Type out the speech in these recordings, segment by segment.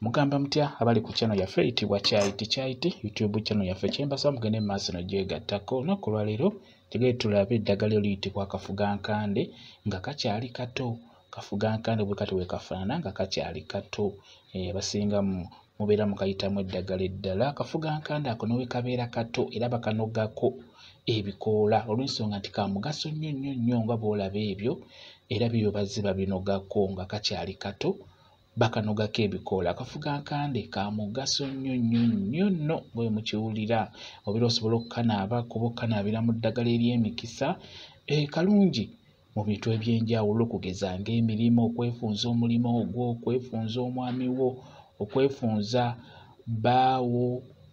Mugamba mutya abali ku channel yaffe eyitibwa Kyayiti Kyayiti YouTube channel yaffe, kyembasaba mugende mu maaso n'ogyegattako. Olunaku olwaleero tugende tulabe eddagala eryo liyitibwa akafugankande nga kakyali kato. Kafugankande bwe kati bwe kafaanana nga kakyali kato. Abasinga mubeera mukayitamu eddagala eddala. Akafugankande ako ne bwe kabeera kato era bakanogako ebikoola olw'ensonga nti ka mugaso nnyo nnyo nnyo nga bw'olaba ebyo, era byo bazze babinogako nga kakyali kato, bakanogako ebikoola. Akafugankande ka mugaso nnyo nnyo nnyo nno bwe mukiwulira. Obeera osobola okukanaabako oba okukanaabira mu ddagala ery'emikisa. Kalungi mu bintu eby'enjawulo okugeza ng'emirimu, okwefunza omulimu ogwo, okwefunza omwami wo, okwefunza bbaawo,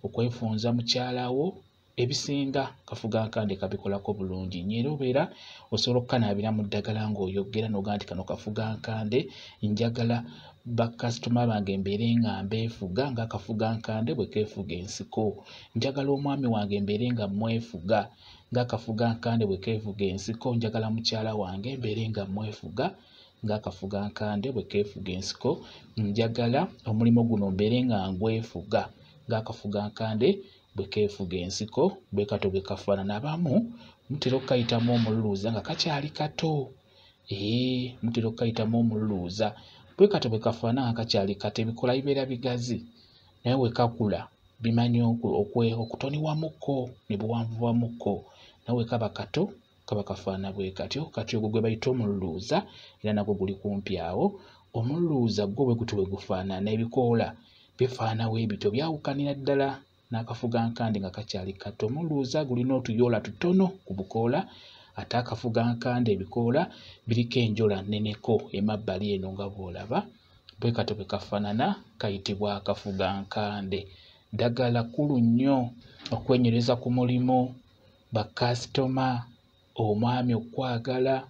okwefunza mukyala wo, ebisinga kafugankande kabikolako bulungi nnyo. Era obeera osobola okukanaabira mu ddagala ng'oyogera n'ogamba nti kano kafugankande, njagala bakasitoma bange mbeere nga mbeefuga ng'akafugankande bwe keefuga ensiko. Njagala omwami wange mbeere nga mmwefuga ng'akafugankande bwe keefuga ensiko. Njagala mukyala wange mbeere nga mmwefuga ng'akafugankande bwe keefuga ensiko. Njagala omulimu guno mbeere nga ngwefuga ng'akafugankande bwe keefuga ensiko. Bwe katyo bwe kafaanana. Abamu mutera okukayitamu omululuuza nga kakyali kato. Mutera okukayitamu omululuuza. Bwe katyo bwe kafaanana nga kakyali kato, ebikoola bibeera bigazi naye bwe kakula bimanyi okutoniwamukko ne buwanvuwamukko, naye bwe kaba kato kaba kafaanana bwe katyo. Kati ogwo gwe bayita omululuuza era nagwo guli kumpi awo. Omululuuza gwo bwe gutyo bwe gufaanana, ebikoola bifaanana bwe bityo, byawukanira ddala n'akafugankande nga kakyali kato. Omululuuza gulina otuyoola tutono ku bukoola, ate akafugankande ebikoola biriko enjola nneneko emabbali eno nga bw'olaba. Bwe katyo bwe kafaanana, kayitibwa akafugankande. Ddagala kkulu nnyo okwenywereza ku mulimu, bakasitoma, omwami okukwagala,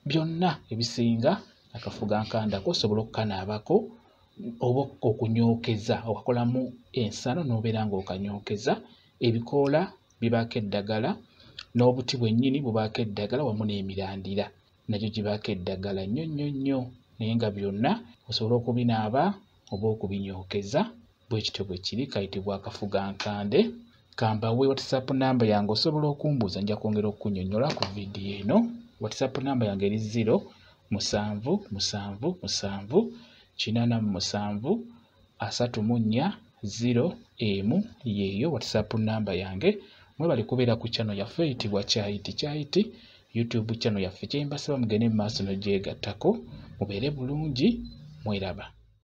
byonna ebisinga akafugankande ako osobola okukanaabako oba okunyookeza, okakolamu ensano n'obeera ng'okanyookeza. Ebikoola bibaako eddagala n'obuti bwennyini bubaako eddagala wamu n'emirandira nagyo gibaako eddagala nnyo nnyo nnyo, naye nga byonna osobola okubinaaba oba okubinyookeza. Bwe kityo bwe kiri, kayitibwa akafugankande. Kambawe WhatsApp namba yange, osobola okumbuuza, nja kwongera okukunnyonnyola ku vidiyo eno. WhatsApp namba yange eri 0 7 7 7 87 34 0 1, yeeyo WhatsApp namba yange. Mwebale kubeera ku channel yaffe eyitibwa Kyayiti Kyayiti YouTube channel yaffe. Kye mbasaba mugende mu maaso n'ogyegattako, mubeere bulungi, mweraba.